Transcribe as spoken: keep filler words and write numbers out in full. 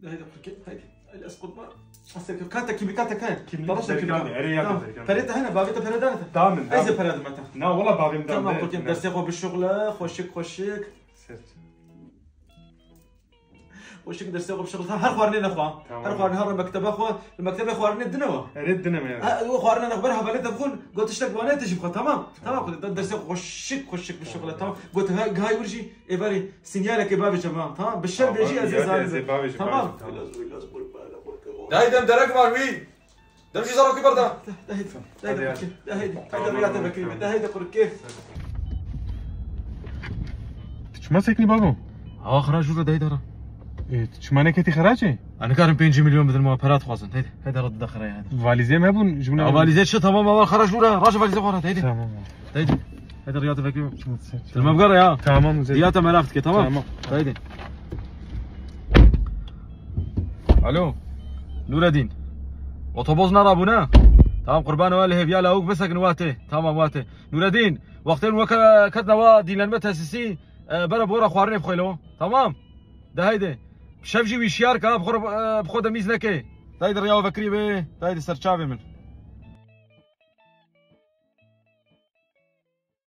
Haydi, haydi. Haydi, ez qutma. Asya, kata kimî, kata kaya. Kimî, tamam, dergan, erê ya, tamam, dergan. Pere te hene, bavê te pere dane te. Tamam, ez ê pere dime te. Na, wala bavê min. Tamam, qutiyem, destê xwe bişuxle, xweşik, xweşik. Xweşik, destê xwe bişuxle. Her xwarinê nexwe. Tamam. Her xwarinê, her mektebe xwe, mektebe xwarinê dine wa. Erê dine me ya. Ha, o xwarinê nexwe, ber hevalê te bixwin, got tiştek wane, te jî bixwe, tamam? Tamam, qutiyem, destê xwe xweşik, xweşik bişuxle, tamam. Got, ha, gihayî wir jî, ê berê, sinyalekê bavê cem, tamam? Bi şev bêjî, ez ê zanim. Tamam. Dayê dem derek var wî. Dem jî zarokî berda. Dahêdî, dahêdî, dahêdî, dahêdî, dahêdî, riyate vekirî, dahêdî qurkê. Tu çima seknî babo? Awa xira jû re dayê dara. E, tu çima neketî xiraçê? Ez nikarim pêncî milyon bidin ma pera dixwazin. Heydi, heydi re dide xirayê heydi. Valizê me bûn ji min. Valizê çi, tamam, awa xira jû re, raje valizê xwe re, heydi. Tamam. Heydi. Heydi riyate vekirî. Dilme bigere ya. Tamam. Diyate meraq dike, tamam. Heydi. Alo. Nuredîn. Otobos nerabûne? Tamam, qurban we li hêviya lawik bisekin wate. Tamam wate. Nuredîn, wextên we ke-, ketine wa dîlenme tesîsî, e, bere bora xwarinê bixwêle we. Tamam. De heydi. Şev jî wî şiyar ke, bi xwe re, e, bi xwe de mîz neke. Daydi riya vekirî bê, daydi ser çavê min.